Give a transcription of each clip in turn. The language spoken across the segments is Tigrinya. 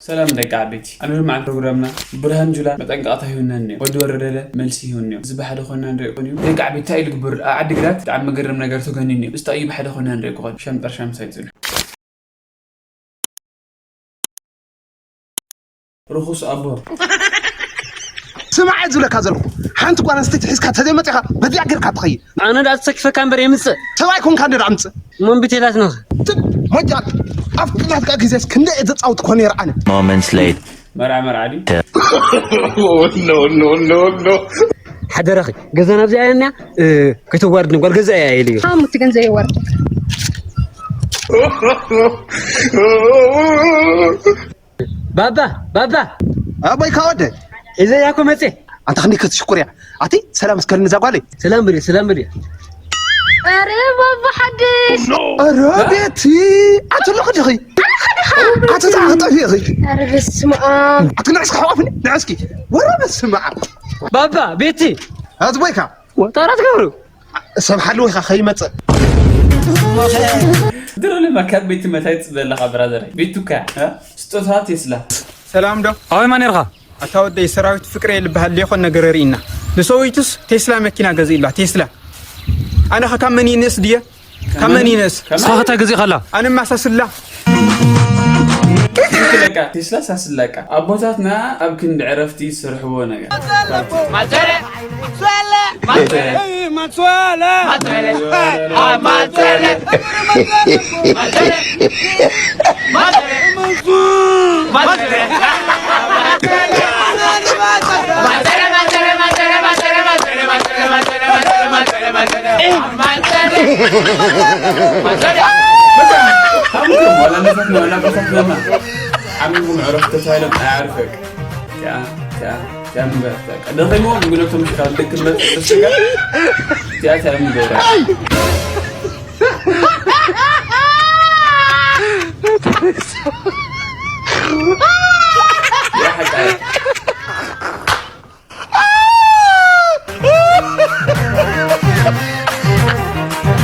ሰላም ደቂ ዓበይቲ፣ ኣብ ሎማዓንቲ ፕሮግራምና ብርሃን ጁላ መጠንቀቕታ ሂቡና እኒኦ። ወዲ ወረደለ መልሲ ሂቡ እኒኦ። እዚ ብሓደ ኮና ንሪኦ ኮን እዩ። ደቂ ዓበይቲ እንታይ ኢሉ ግበር? ኣብ ዓዲግራት ብጣዕሚ መገረም ነገር ተገኒኑ እዩ። እዚ እንታይ እዩ ብሓደ ኮና ንሪኦ ኮን? ሸምጠር ሻምሳይ ጽንሑ። ርኹስ ኣቦ። ስማዕ ዝብለካ ዘለኹ፣ ሓንቲ ጓል ኣንስተይቲ ሒዝካ ተዘይመፂኻ በዚኣ ጌርካ ትኸይድ። ኣነ ደኣ ዝሰኪፈካ እምበር የምፅእ። ሰብኣይ ኮንካ እንደ ኣምፅእ። መንቢቴላትና ትብ ሞጃ ኣብ ቅድሚያት ቃ ግዜስ ክንደይ እየ ዘፃውት ኮነ ይርዓነ። Moments later. መርዓ መርዓ ድዩ? ሓደራኺ ገዛና ኣብዚኣ እያ እኒኣ። ከይተዋርድኒ ጓል ገዛ እያ ኢሉ እዩ። ኣሙቲ ግን ዘይወርድ። ባባ ባባ ኣቦይ ካወደ ሒዘያ እኮ መፅየ። ኣንታ ክንደይ ክትሽኩር እያ። ኣቲ ሰላም እስከ ንዛ ጓለይ። ሰላም ብልዮ ሰላም ብልዮ። ኣረ ባባ ሓድሽ። ኣረ ቤቲ ኣቲ ኣለኹ ዲኺ? ኣቲ ፃ ክጠፊ ኢኺ? ኣረ በስመ ኣብ። ኣቲ ንዕስኪ ሕቆፍኒ ንዕስኪ። ወረ በስመ ኣብ። ባባ ቤቲ ኣቲ ቦይካ ወጣራት ገብሩ ሰብ ሓልዊ ኢኻ ከይመፅእ። ድሮ ለማ ካብ ቤቲ መታይ ትፅበለኻ ብራዘር ቤቱካ ስጦታ ቴስላ። ሰላም ዶ? ኣበይ ማ ነርኻ? ኣታ ወደይ ሰራዊት ፍቅሬ ልበሃል ሌኾን ነገር ርኢና ንሰውይቱስ ቴስላ መኪና ገዚእላ ቴስላ። ኣነ ኸ ካብ መን ይንእስ ድየ? ካብ መን ይንእስ? ንስኻ ኸ እንታይ ገዚእኻላ? ኣነ ማሳስላ። ለካ ቴስላ ሳስላካ ኣቦታትና ኣብ ክንዲ ዕረፍቲ ዝሰርሕዎ ነገር ዓሚኩም ዕረፍቲ ተባሂሎም ኣያዕርፈክ። ደኺሞ ምግነቶም ሽካ ልክበት ተስጋ ቲያታ ምገብራ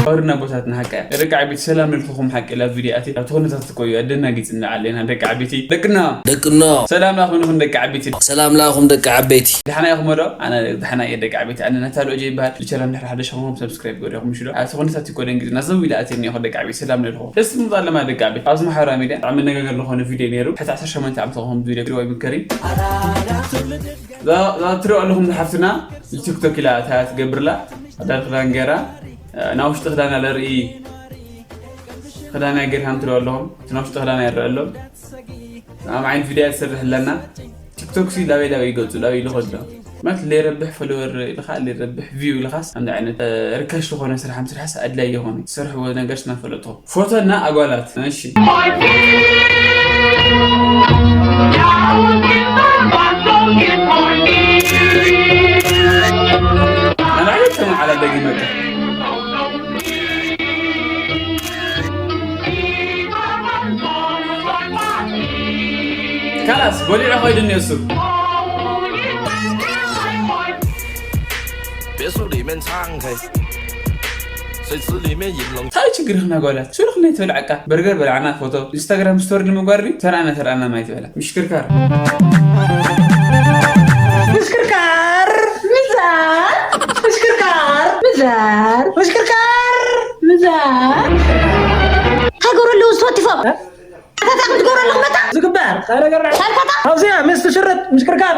ወርና ቦታት ንሓቀ ደቂ ዓበይቲ ሰላም ንልኩኹም ሓቂ ላ ቪድዮ ኣቲ ኣብቲ ኩነታት ትቆዩ ኣደናጊጽ ንዓለና ደቂ ዓበይቲ ደቅና ደቅና ሰላም ናኹም ንኹን ደቂ ዓበይቲ ሰላም ናኹም ደቂ ዓበይቲ ደሓና ኢኹም ዶ ኣነ ደሓና እየ ደቂ ዓበይቲ ኣነ ነታ ሎጀ ይበሃል ቻናል ድሕሪ ሓደ ሸኹም ሰብስክራይብ ገዲኹም ሽዶ ኣብቲ ኩነታት እኮ ደንጊጽ ናዘው ኢለ ኣትየኒ ይኹን ደቂ ዓበይቲ ሰላም ንልኩኹም ደስ ምዛለማ ደቂ ዓበይቲ ኣብዚ ማሕበራዊ ሚድያ ብጣዕሚ መነጋገር ዝኾነ ቪድዮ ነይሩ ሕቲ ዓሰርተ ሸሞንተ ዓመት ዝኾም ቪድዮ ግሪዋ ይምከሪ እዛ እትሪኦ ኣለኹም ሓፍትና ቲክቶክ ኢላ እታ ትገብርላ ኣዳር ክዳን ገይራ ናብ ውሽጢ ክዳና ለርኢ ክዳና ገይርካ እንትሪኦ ኣለኹም እቲ ናብ ውሽጢ ክዳና ይረአ ኣሎ ኣብ ዓይነት ቪድዮ ትሰርሕ ኣለና ቲክቶክ ሲ ላበይ ላበይ ይገጹ ላበይ ኢሉ ከሎ ማለት ለይረብሕ ፎሎወር ኢልካ ለይረብሕ ቪው ኢልካስ ከምዚ ዓይነት ርካሽ ዝኾነ ስራሕ ምስራሕስ ኣድላይ ይኾነ ትሰርሕዎ ነገር ስናፈለጥኹም ፎቶና ኣጓላት እሺ ኣናዕለት ተመዓላ ደጊመካ ካላስ በሊዑ ኸይዱ እኒኦ እሱ 别墅里面唱 እንታይ ችግርኽን ኣጓላት ሱርኽን ኣይትበልዓካ በርገር በላዕና ፎቶ ኢንስታግራም ስቶሪ ንምግባር ድዩ ተራእና ተራእና ማይ ትበላ ምሽክርካር ምሽክርካር ምዛር ምሽክርካር ምዛር ምሽክርካር ምዛር ሃገሩ ኣለዉ ዝተወቲፎም ኣታታ ክትገብሩ ኣለኹም በታ ዝግበር እንታይ ነገር ሰልፈታ ኣብዚኣ ምስ ትሽርጥ ምሽክርካር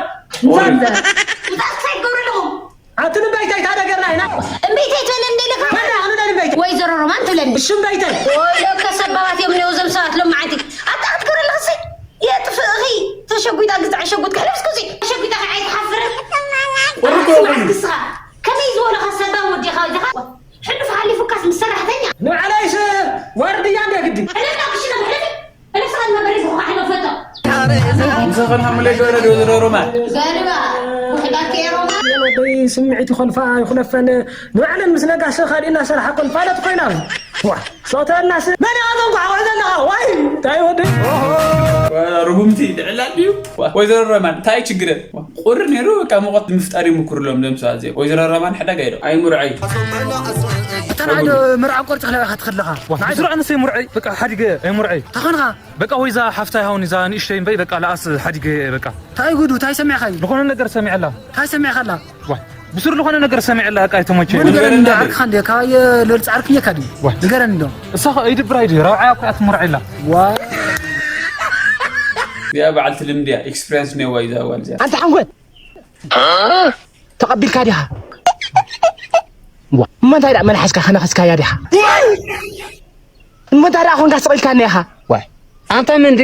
ምዛር ምዛር እንታይ ክትገብሩ ኣለኹም ኣቲ ንበይተይ ታደገርና ኢና እምበይተይ ትበለኒ ኢልካ መና ኣነ ንበይተይ ወይዘሮ ሮማን ትብለኒ እሺ እምበይተይ ወይለከ ሰባባት እዮም ነው ዘም ሰባት ሎም መዓልቲ ኣታ ክትገብረ ኣለኽሲ የጥፍእኺ ተሸጒጣ ግዝዕ ሸጉጥ ክሕለፍስኩ ሲ ተሸጒጣ ከዓይ ትሓፍር ቁርጥ ስራሕ ክስኻ ከመይ ዝበለኻ ሰባ ወዲኻ ኢኻ ሕሉፍ ሓሊፉካስ ምስ ሰራሕተኛ ንባዕለይስ ዋርድያ እንደ ግዲ ሕለፍና ክሽነ ሕለፊ ሕለፍስኻ ንመበሪ ብኹኻ ሕለፈቶ ምሳኸን ሓሙለይ ገበረ ዶ ዝረሩ ማል ዘልባ ውሕዳት ከየሮማ ወደይ ስምዒት ይኾልፋ ይኹለፈን ንባዕለን ምስ ነጋሰ ካልእ እናሰርሓ ኮን ፋለት ኮይና ዋ ሶተናስ መን ኣዞም ኳዕኩዕ ዘለኻ ዋይ እንታይ ወዲ ሩቡምቲ ድዕላል ድዩ ወይዘሮ ረማን እንታይ ችግረ ቁሪ ነይሩ በቃ ሙቐት ንምፍጣር ይምኩርሎም ዘምሰዋ ዜ ወይዘሮ ረማን ሕደጋ ኢሎም ኣይምርዐይ ተናዶ ምርዓብ ቆርጭ ክለካ ትኽለኻ። ብስሩ ኣነሰይ ሙርዐይ በቃ ሓዲገ ኣይሙርዐይ። ታኾንኻ? በቃ ወይ እዛ ሓፍታይ ሃውን እዛ ንእሽተይ እምበይ በቃ ለኣስ ሓዲገ በቃ። ታይ ጉዱ ታይ ሰሚዕኻ እዩ? ዝኾነ ነገር ሰሚዐላ። ታይ ሰሚዕኻላ? ዋይ ብስሩ ዝኾነ ነገር ሰሚዐላ በቃ ኣይተመቸ። ንገረኒ እንዶ ዓርክኻ እንዶ ካየ ሎል ጻዕርክ እየካ ድዩ? ዋይ ንገረኒ እንዶ። እሳ ኸ ይድብራ ይድዩ ራብዓያ እኮ ኣትሙርዐላ። ዋ እዚኣ በዓልቲ ልምዲ እያ፣ ኤክስፕሪንስ እኒአዋ እዩ እዛ ጓል እዚኣ። ኣንታ ሓንጎል ተቐቢልካ ዲኻ? ዋ፣ እሞ እንታይ ደኣ መናሓስካ ከነኸስካያ ዲኻ? እሞ እንታይ ደኣ ኾንካ ስቕ ኢልካኒ ኢኻ? ዋይ፣ ኣንታ ምንዲ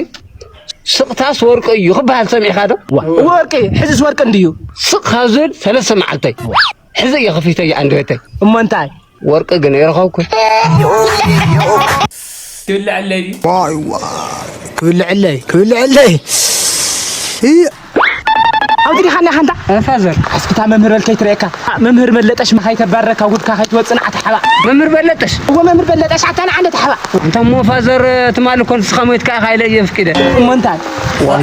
ስቕታስ ወርቂ እዩ ክበሃል ሰሚዕካ ዶ? ዋ፣ ወርቂ፣ ሕዝስ ወርቂ እንድዩ። ስቕ ካብ ዝብል ሰለስተ መዓልተይ። ሕዚ እየ ከፊተያ ኣንደበተይ። እሞ እንታይ? ወርቂ ግን ኣይረኸብኩ። ክብልዐለይ ድዩ? ዋይ ዋይ ክብልዐለይ ክብልዐለይ ኣብቲ ዲኻ ኒኻ እንታ ፋዘር ኣስክታ መምህር በል ከይትርእየካ መምህር መለጠሽ ከይተባረካ ጉድካ ከይትወፅእ ንዓት ሓባ መምህር በለጠሽ እወ መምህር በለጠሽ ኣታ ንዓነ ተሓባ እንተ እሞ ፋዘር ትማሊ እኮ ንስኻ ሞይትካ ኢኻ ኢለ እየ ፍቂደ እሞ እንታይ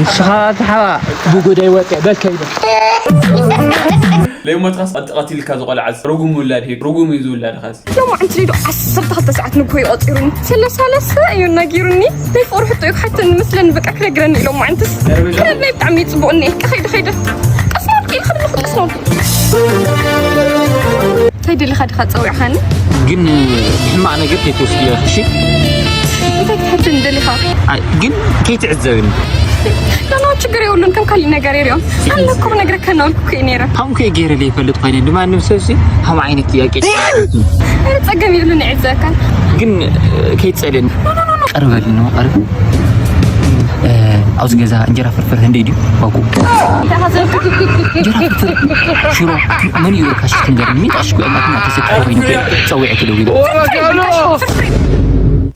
ንስኻ ተሓባ ብጉደይ ወፅእ በል ከይደ ለይሞትኻስ ቀጢ ቀቲልካ ዝቆልዓ ርጉም ውላድ ሂብ ርጉም እዩ ዝውላድኻስ ሎማዓንቲ ዶ ዓሰርተ ክልተ ሰዓት ንግሆ እዩ ቆፂሩኒ። ስለሳለሰ እዩ ነጊሩኒ። ናይ ፍቕሪ ሕቶ እዩ ክሓተኒ መስለኒ በቃ ክነግረኒ እዩ ሎማዓንትስ። ክነግረኒ ብጣዕሚ እዩ ፅቡቕ እኒአ። ከይደ ከይደ። ቀስ እናበልኩ ኢለ ከድለኹ ቀስ እናበልኩ። እንታይ ደሊኻ ዲኻ ፀዊዕኻኒ? ግን ብሕማቕ ነገር ከይትወስድዮ ኢኺ እሺ? እንታይ ክትሓተኒ ደሊኻ? ኣይ ግን ከይትዕዘብኒ። ኖ ኖ ችግር የብሉን ከም ካሊእ ነገር የሪኦም። ኣለኩ ክነግረካ እናበልኩ እኮ እዩ ነይረ። ከምኡ ከ ገይረ ዘይፈልጥ ኮይነ ንማንም ሰብሲ ከምኡ ዓይነት ጥያቄ ኣይትሓትኒ። ኣረ ጸገም የብሉን እዕዘካ። ግን ከይትጸልየኒ ቀርበልኒ እሞ ቀርብ ኣብዚ ገዛ እንጀራ ፍርፍር ህንደይ ድዩ ዋጉ እንታይ ሓዘንካ? እንጀራ ፍርፍር ሽሮ መን እዩ ኢልካ ሽቲ ንገርኒ ሚጣ ሽጉ ያላት እና ተሰኪ ኮይኑ ጸዊዐ ክደው ኢለ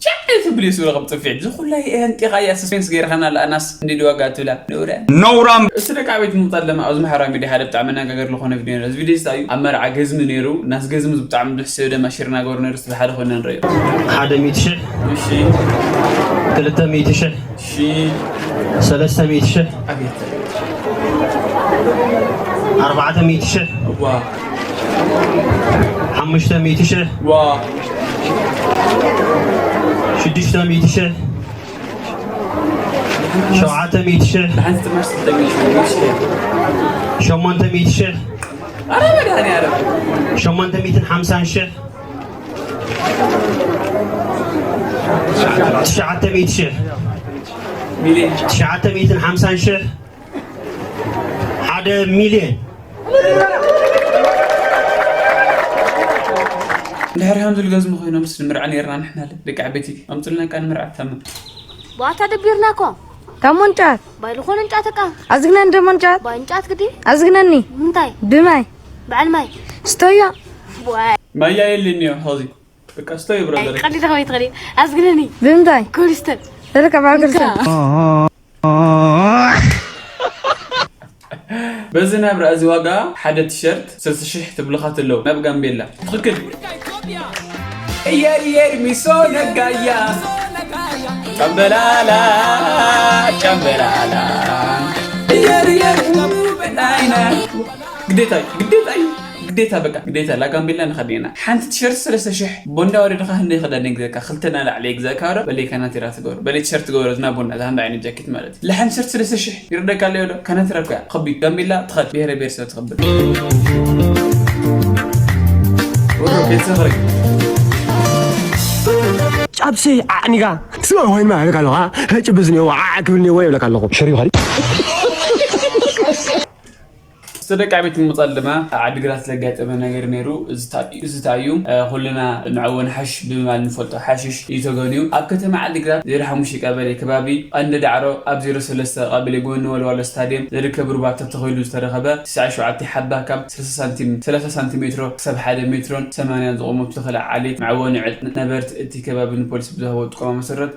ቻይ ትብል እዩ ስብረ ከም ጥፊዕ እዚ ኩላይ ኣንጢኻ እያ ሰስፔንስ ገይርካና ለኣናስ እንዲ ዋጋ ትብላ ነውረ ነውራም እስቲ ደቂ ኣቤት ምምጻእ ለማ ኣብዚ ማሕበራዊ ሚድያ ሓደ ብጣዕሚ መነጋገሪ ዝኾነ ቪድዮ ነይሩ እዚ ቪድዮ እዚ እዩ ኣብ መርዓ ገዝሚ ነይሩ ናስ ገዝሚ ብጣዕሚ ብዙሕ ሰብ ደማ ሽር ናገሩ ነይሩ እስቲ ብሓደ ኮይና ንርእዮ ሓደ ሚእቲ ሽሕ እሺ ክልተ ሚእቲ ሽሕ እሺ ሰለስተ ሚእቲ ሽሕ ኣቤት ኣርባዕተ ሚእቲ ሽሕ ዋ ሓሙሽተ ሚእቲ ሽሕ ዋ ሽዱሽተ ሚእቲ ሽሕ ሸውዓተ ሚእቲ ሽሕ ሸሞንተ ሚእቲ ሽሕ ሸሞንተ ሚእትን ሓምሳን ሽሕ ትሽዓተ ሚእቲ ሽሕ ትሽዓተ ሚእትን ሓምሳን ሽሕ ሓደ ሚልዮን እንድሕር ከምዚ ኢሉ ገዝሚ ኮይኖምስ ንምርዓ ነይርና ንሕና ለ ደቂ ዓበይቲ ኣምፅልና ቃ ንምርዓ ታመም ባታ ደቢርና እኮ ካብ መንጫት ባይ ዝኾነ እንጫት እቃ ኣዝግነን ደ መንጫት ባይ እንጫት ግዲ ኣዝግነኒ ምንታይ ድማይ በዓል ማይ ስተዮ ዋይ ማያ የልን እዮ ኸዚ በቃ ስተዮ ብራዘር ቀሊል ከመይ ትኽእሊ ኣዝግነኒ ብምንታይ ኮሪስተር ተረከብ ኣልክርሰ በዚ ናብራ እዚ ዋጋ ሓደ ቲሸርት ሰለስተ ሽሕ ትብልኻ ተለው ናብ ጋምቤላ ትኽክል እየር እየር ሚሶ ነጋያ ጨምበላላ ጨምበላላ እየር እየር ናይና ግዴታ ግዴታ ግዴታ በቃ ግዴታ ላጋምቤላ ንኸደና ሓንቲ ቲሸርት ሰለስተ ሽሕ ቦንዳ ወረድኻ ህንደ ይኸዳ ነግዘካ ክልተ ናላዕሊ የግዘካ ዶ በለይ ካናቲራ ትገብሮ በለይ ቲሸርት ትገብሮ ዝና ቦንዳ ዝሃንዳ ዓይነት ጃኬት ማለት እዩ ለሓንቲ ቲሸርት ሰለስተ ሽሕ ይርደካ ኣለዮ ዶ ካናቲራ እኮ እያ ኸቢድ ጋምቤላ ትኸድ ብሄረ ብሄረሰብ ትኸብር ወሮ ቤተሰብ ኸረግ ጫብሰይ ዓዕኒጋ ስማ ኮይንማ ይብለካ ኣለኹ ጭብዝ ኒዎ ዓዓ ክብል ኒዎ ይብለካ ኣለኹ ሽሪዩ ኸዲ ዝተደቃ ቤት ምቕጻል ድማ ኣብ ዓዲግራት ዘጋጠመ ነገር ነይሩ። እዚ እንታይ እዩ? ኩልና ንዕወ ንሓሽሽ ብምባል ንፈልጦ ሓሽሽ እዩ ተገንዩ። ኣብ ከተማ ዓዲግራት ዜሮ ሓሙሽተ ቀበሌ ከባቢ ቀንዲ ዳዕሮ ኣብ ዜሮ ሰለስተ ቀበሌ ጎኒ ወልዋሎ ስታድየም ዝርከብ ሩባ ተተኺሉ ዝተረኸበ ትስዓ ሸውዓተ ሓባ ካብ ሰላሳ ሳንቲሜትሮ ክሳብ ሓደ ሜትሮን ሰማንያን ዝቑመቱ ተኽለ ዓሌት መዕወኒ ዕጥቂ ነበርቲ እቲ ከባቢ ንፖሊስ ብዝሃቦ ጥቆማ መሰረት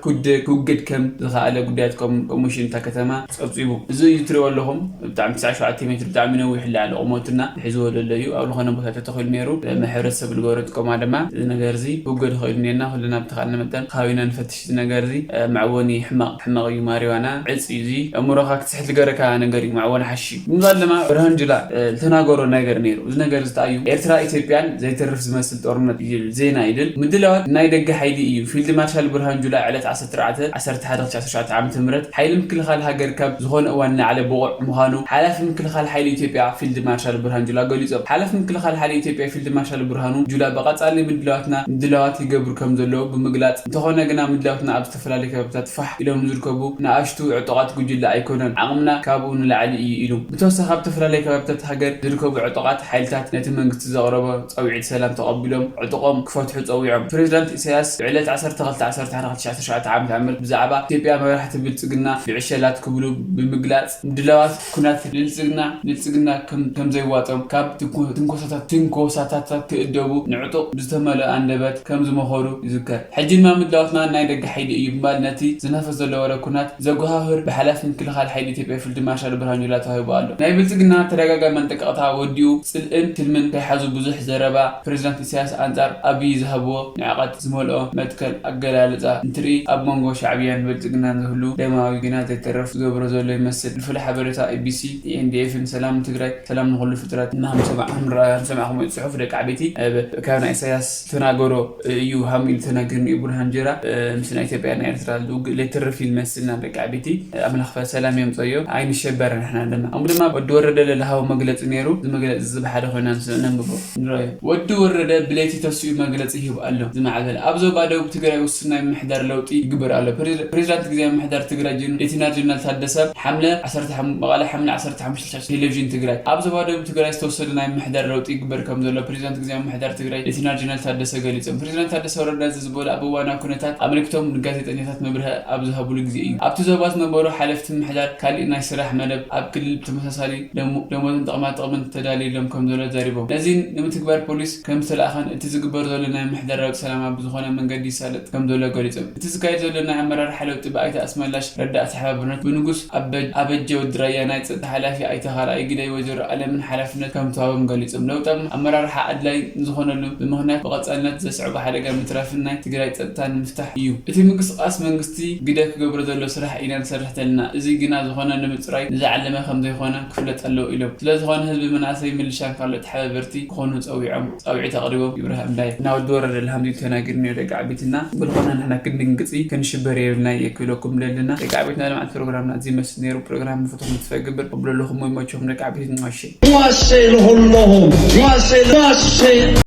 ክውገድ ከም ዝኸኣለ ጉዳያት ኮሚሽን እታ ከተማ ጸብጺቡ። እዚ እዩ ትሪእዎ ኣለኹም ብጣዕሚ ትስዓ ሸውዓተ ሜትር ብጣዕሚ ነዊሕ ብሕላዕ ቁመቱና ሒዝዎ ዘሎ እዩ። ኣብ ዝኾነ ቦታ ተተኺሉ ነይሩ፣ ሕብረተሰብ ዝገበሮ ጥቆማ ድማ እዚ ነገር እዚ ክውገድ ይኽእል እኒአና። ኩልና ብተኻእለና መጠን ከባቢና ንፈትሽ። እዚ ነገር እዚ መዕወኒ ሕማቕ ሕማቕ እዩ። ማሪዋና ዕፅ እዩ። እዚ ኣእምሮኻ ክትስሕት ዝገረካ ነገር እዩ። መዕወኒ ሓሺሽ እዩ። ብምባል ድማ ብርሃን ጁላ ዝተናገሮ ነገር ነይሩ። እዚ ነገር እዚ እንታይ እዩ? ኤርትራ ኢትዮጵያን ዘይተርፍ ዝመስል ጦርነት ይብል ዜና ይብል። ምድላዋት ናይ ደገ ሓይሊ እዩ። ፊልድ ማርሻል ብርሃን ጁላ ዕለት ዓሰርተ ኣርባዕተ ዓሰርተ ሓደ ክልተ ሺሕ ዓሰርተ ሸውዓተ ዓመተ ምህረት ሓይሊ ምክልኻል ሃገር ካብ ዝኾነ እዋን ንላዕሊ ብቑዕ ምዃኑ ሓላፊ ምክልኻል ሓይሊ ኢትዮጵያ ፊልድ ማርሻል ብርሃን ጁላ ገሊጾም። ሓላፊ ምክልኻል ሓይሊ ኢትዮጵያ ፊልድ ማርሻል ብርሃኑ ጁላ ብቐጻሊ ምድላዋትና ምድላዋት ይገብሩ ከም ዘለዉ ብምግላጽ፣ እንተኾነ ግና ምድላዋትና ኣብ ዝተፈላለዩ ከባቢታት ፋሕ ኢሎም ዝርከቡ ንኣሽቱ ዕጡቓት ጉጅለ ኣይኮነን፣ ዓቕምና ካብኡ ንላዕሊ እዩ ኢሉ። ብተወሳኺ ኣብ ዝተፈላለዩ ከባቢታት ሃገር ዝርከቡ ዕጡቓት ሓይልታት ነቲ መንግስቲ ዘቕረቦ ጻውዒት ሰላም ተቐቢሎም ዕጡቖም ክፈትሑ ጸዊዖም። ፕሬዚዳንት ኢሳያስ ብዕለት ዓሰርተ ክልተ ዓሰርተ ሓደ ክልተ ሺሕ ዓሰርተ ሸውዓተ ዓመተ ምህረት ብዛዕባ ኢትዮጵያ መራሕቲ ብልጽግና ብዕሸላት ክብሉ ብምግላጽ፣ ምድላዋት ኩናት ብልጽግና ብልጽግና ከም ከም ዘይዋጦም፣ ካብ ትንኮ- ትንኮሳታት ትንኮሳታት ክእደቡ ንዕጡቕ ብዝተመልኦ ኣንደበት ከም ዝመኸሩ ይዝከር። ሕጂ ድማ ምድላዋትና ናይ ደገ ሓይሊ እዩ ብምባል ነቲ ዝናፈስ ዘሎ ወረ ኩናት ዘጓሃህር ብሓላፊ ምክልኻል ሓይሊ ኢትዮጵያ ፊልድ ማርሻል ብርሃኑ ጁላ ተዋሂቡ ኣሎ። ናይ ብልጽግና ተደጋጋሚ መንጠቀቕታ ወዲኡ ጽልእን ትልምን ከይሓዙ ብዙሕ ዘረባ ፕሬዚዳንት ኢሳያስ ኣንጻር ኣብይ ዝሃብዎ ንዕቐት ዝመልኦ መትከል ኣገላልጻ እንትርኢ፣ ኣብ መንጎ ሻዕብያን ብልጽግናን ዝህሉ ደማዊ ግና ዘይተረፍ ዝገብሮ ዘሎ ይመስል። ፍልፍል ሓበሬታ ኢቢሲ፣ ቲኤንዲኤፍን ሰላም ትግራይ፣ ሰላም ንኹሉ ፍጥረት። እና ከም ሰማዕ- ከም ራ- ከም ሰማዕኹም ጽሑፍ ደቂ ዓበይቲ፣ እ፣ ብ- ካብ ናይ ኢሳያስ ተናገሮ እዩ ሃም ኢሉ ተናገርኒ እዩ። ብርሃን ጀራ፣ እ፣ ምስ ናይ ኢትዮጵያ ናይ ኤርትራ ውግእ ዘይተርፍ ይመስልና ደቂ ዓበይቲ። ኣምላኽ ፈ- ሰላም የምፀዮ። ኣይንሸበር ንሕና ድማ። ከምኡ ድማ ወዲ ወረደ ለልሃቦ መግለፂ ነይሩ። እዚ መግለፂ እዚ ብሓደ ኮይና ንስ- ነንብቦ ንረዮ። ወዲ ወረደ ብለይቲ ተሲኡ መግለፂ ሂቡ ኣሎ። ዝማዕበለ ኣብ ዞባ ደቡብ ትግራይ ውሱን ናይ ምምሕዳር ለውጢ ይግበር ኣሎ። ፕሬዚ- ፕሬዚዳንት ግዜ ምምሕዳር ትግራይ ጀን- ሌተናል ጀነራል ታደሰ ሓምለ ዓሰርተ ሓሙሽተ መቐለ ሓምለ ዓሰርተ ሓሙሽተ ቴሌቪዥን ትግራይ ኣብ ዞባ ደቡብ ትግራይ ዝተወሰደ ናይ ምምሕዳር ለውጢ ይግበር ከም ዘሎ ፕሬዚዳንት ግዜ ምምሕዳር ትግራይ ሌተናል ጀነራል ታደሰ ገሊፆም። ፕሬዚዳንት ታደሰ ወረደ እዚ ዝበሉ ኣብ እዋናዊ ኩነታት ኣመልኪቶም ንጋዜጠኛታት መብርሂ ኣብ ዝሃብሉ ግዜ እዩ። ኣብቲ ዞባ ዝነበሩ ሓለፍቲ ምምሕዳር ካሊእ ናይ ስራሕ መደብ ኣብ ክልል ብተመሳሳሊ ደሞ- ደሞዝን ጥቕማ ጥቕምን ተዳልዩሎም ከም ዘሎ ዘሪቦም። ነዚ ንምትግባር ፖሊስ ከም ዝተላእኸን እቲ ዝግበር ዘሎ ናይ ምምሕዳር ለውጢ ሰላማዊ ብዝኾነ መንገዲ ይሳለጥ ከም ዘሎ ገሊጾም። እቲ ዝካየድ ዘሎ ናይ ኣመራርሓ ለውጢ ብኣይተ ኣስመላሽ ረዳ ኣተሓባብርነት ብንጉስ ኣበ- ኣበጀ ወዲ ራያ ናይ ጸጥታ ሓላፊ ኣይተ ካልኣይ ግዳይ ወይዘሮ ኣለምን ሓላፍነት ከም ተዋህቦም ገሊጾም። ለውጢ ኣመራርሓ ኣድላይ ንዝኾነሉ ብምኽንያት ብቐጻልነት ዘስዕቦ ሓደጋ ምትራፍን ናይ ትግራይ ጸጥታ ንምፍታሕ እዩ። እቲ ምንቅስቃስ መንግስቲ ግደ ክገብሮ ዘሎ ስራሕ ኢና ንሰርሕ ዘለና። እዚ ግና ዝኾነ ንምጽራይ ንዝዓለመ ከም ዘይኮነ ክፍለጥ ኣለዎ ኢሎም። ስለዝኾነ ህዝቢ መናእሰይ ምልሻን ካልኦት ተሓባበርቲ ክኾኑ ጸዊዖም ጻውዒት ኣቕሪቦም። ይብርሃ እምባየ እና ወዲ ወረደ ለሃምዚ ተናግር ነዮ ደቂ ዓቢትና ብልኾነ ንሕና ክንድንግጺ ክንሽበር የብልና የክብለኩም ለልና ደቂ ዓቢትና። ልምዓት ፕሮግራምና እዚ ይመስል ነይሩ። ፕሮግራም ምፍትኹም ትፈግብር ብለለኹም ወይ መቸኹም ደቂ ዓቢት ንዋሸ ዋሴ ለኹለኹም ዋሴ ዋሴ